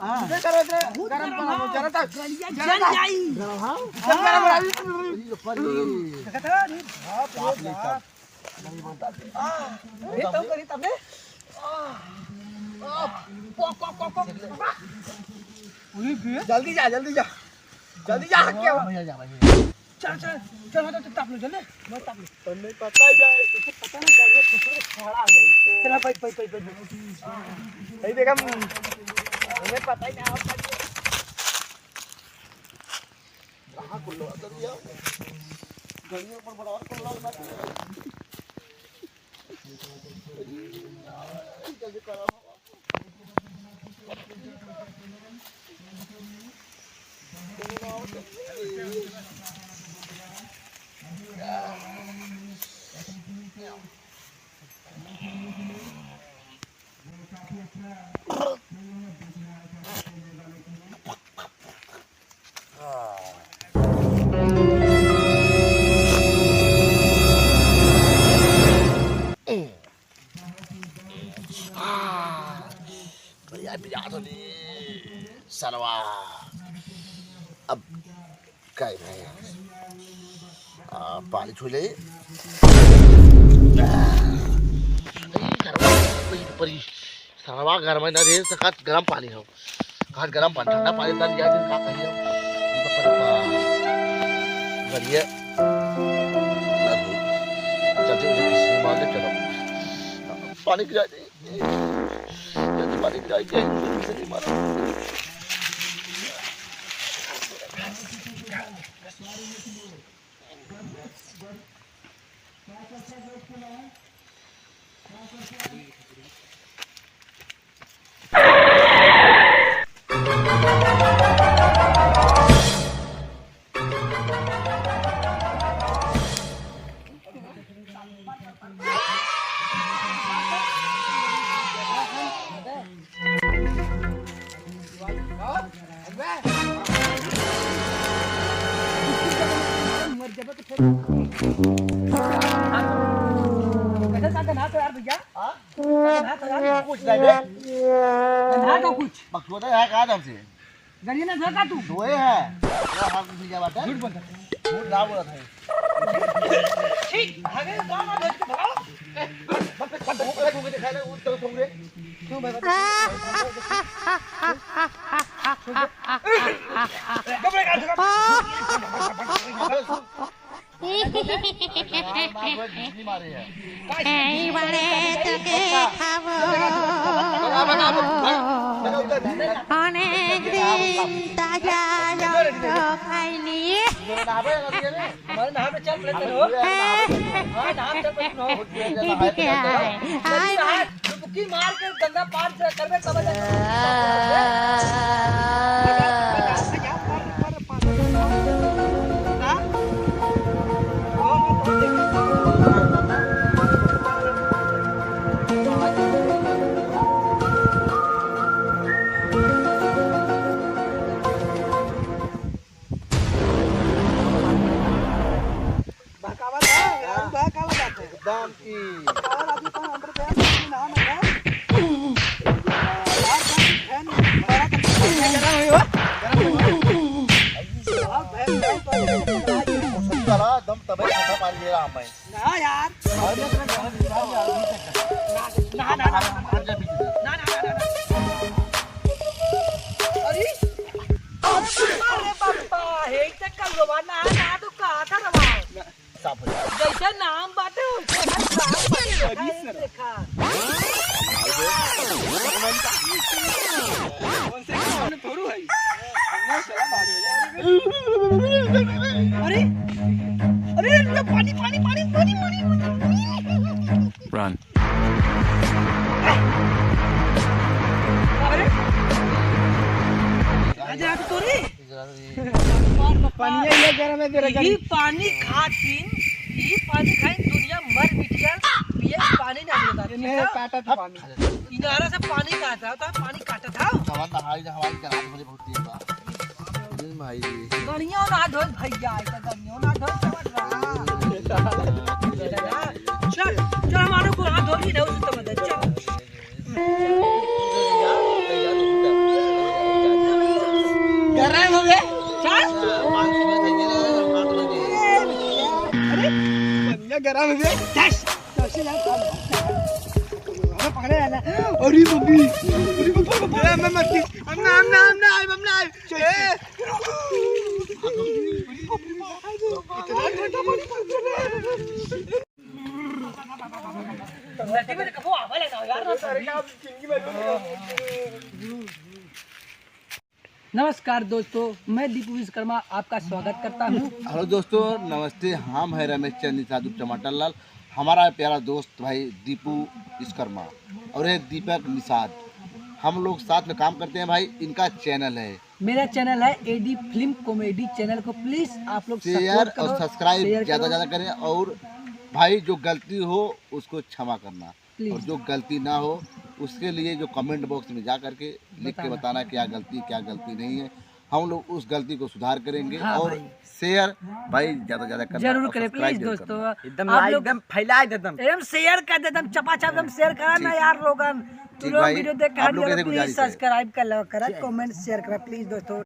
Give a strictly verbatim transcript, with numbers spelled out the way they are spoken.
हाँ। इधर करो, इधर। बहुत गरम गरम करो, है। जरा तक। गलिया जरा जल तक। जाई। गरम, हाँ। जल गरम है। अरे, पर ये। देखा था? अरे, बाप रे, बाप। नहीं बनता। आ, ये तो करी तबे। आ, आ, को, को, को, को। अरे, बे। जल्दी जा, जल्दी जा। जल्दी जा, हट के। मैं जा रहा हूँ। चल, चल, चल, चल, चल, ताप लो, जल्दी। मैं ताप लो। तन्ने पता ही जाए, तुझे पता ना, गाड़ी में कुछ खड़ा हो जाए। चला, बैठ, बैठ, बैठ, बैठ। नहीं देखा, हमें पता ही ना, आप कहाँ को लगा दिया? गाड़ियों पर बराबर को लगा दिया। जल्दी करो। बढ़िया बिरात होली, सरवा। अब का है भाई? आ, पानी छू ले। आ, ई सरवा, ई परी, सरवा गरम है ना रे, सका गरम पानी हो। कहाँ गरम पानी, ठंडा पानी डाल दिया, फिर का कहिए? ई तो पर, आ, बढ़िया। चलते उसे किसी मार दे, चलो। पानी गिरा दे। जल्दी मारे, गिराई के, जल्दी मारे। कैसे साथ ना तो यार भैया। हाँ? ना तो यार। कुछ नहीं बे। ना तो कुछ। बकचोदा है का नाम से? गड़िया ना धोए का तू? धोए है। क्या हाथ में भैया बात है? झूठ बोलता है। झूठ ना बोलत है। छी, आगे कौन आ गया? भगाओ। बस, बस, बस, बस, बस, दिखा ले, वो तो तुम रे। क्यों भाई? এই বারে তোকে খাবো অনেক দিন তাজা রক্ত খাইনি। এদিকে আয়, আয়। डुबकी मार के गंगा पार से करबे तब जा। बहकावा था, हाँ। अभी बहकावा जाता है। एकदम की। और अभी तो अंदर गया, ना, ना, ना। यार, तुम फैन बड़ा कर, गरम हुई हो? गरम हुई हो? हाँ, फैन, फैन, फैन। मौसम चला, दम तबे ठंडा पानी दे रहा हूँ मैं। ना यार। ना, ना, ना, ना। अरे, अरे बापा रे बापा, हे त कलवा ना, ना तो कहा था रवा। साफ हो जाए। जैसे नाम बाटे, वैसे नाम बाटे। अरे सर। देखा। कौन से कौन थोड़ू है? अरे, अरे, अरे, पानी, पानी, पानी। Run। अरे, आजा, आजा तो रे। पानी ये गरम है, तेरा यही गरम। पानी खातिन, यही पानी खाई दुनिया मर मिटिया, पिए पानी ना मिलता। ये नहीं काटा था पानी। इनारा से पानी काटा था, पानी काटा था। जवान नहाई, नहाई का रात भरे बहुत दिया बा। दिन में आई जी। गड़ियों ना धोए भैया, ऐसा गड़ियों ना धोए, समझ रहा? चल, चल, हमारे को हाथ धो ली ना, उसे समझ, चल। गरम है बे। दस। दस हजार कम। हमें पकड़े है ना। अरे मम्मी। अरे मम्मी, मम्मी। ए, मम्मी, मम्मी। हम ना, हम ना, हम ना, हम ना। ए। इतना ठंडा पानी पड़ रहा है। नमस्कार दोस्तों, मैं दीपू विश्वकर्मा आपका स्वागत करता हूँ। हेलो दोस्तों, नमस्ते। हम हैं रमेश चंद निषाद उर्फ टमाटर लाल, हमारा प्यारा दोस्त भाई दीपू विश्वकर्मा और ये दीपक निषाद, हम लोग साथ में काम करते हैं भाई। इनका चैनल है, मेरा चैनल है एडी फिल्म कॉमेडी। चैनल को प्लीज आप लोग शेयर support और करो, सब्सक्राइब share ज़्यादा करो। ज़्यादा करें और भाई जो गलती हो उसको क्षमा करना। प्लीज। और जो गलती ना हो उसके लिए जो कमेंट बॉक्स में जा करके लिख के बताना। बताना क्या गलती क्या गलती नहीं है। हम लोग उस गलती को सुधार करेंगे। हाँ और भाई। शेयर भाई ज़्यादा ज़्यादा करना जरूर और करें सब्सक्राइब प्लीज जरूर दोस्तों। करना। एकदम आप लाइक लोग एकदम फैला दे एकदम। एकदम शेयर कर दे एकदम चपाचप एकदम शेयर करा ना ठीक। यार लोगन। तू ठीक लोग भाई, वीडियो देख के आप हट लोग गए से तो प्लीज गुजारिश है। सब्सक्राइब कर लो करा, कमेंट शेयर करा प्लीज दोस्तों।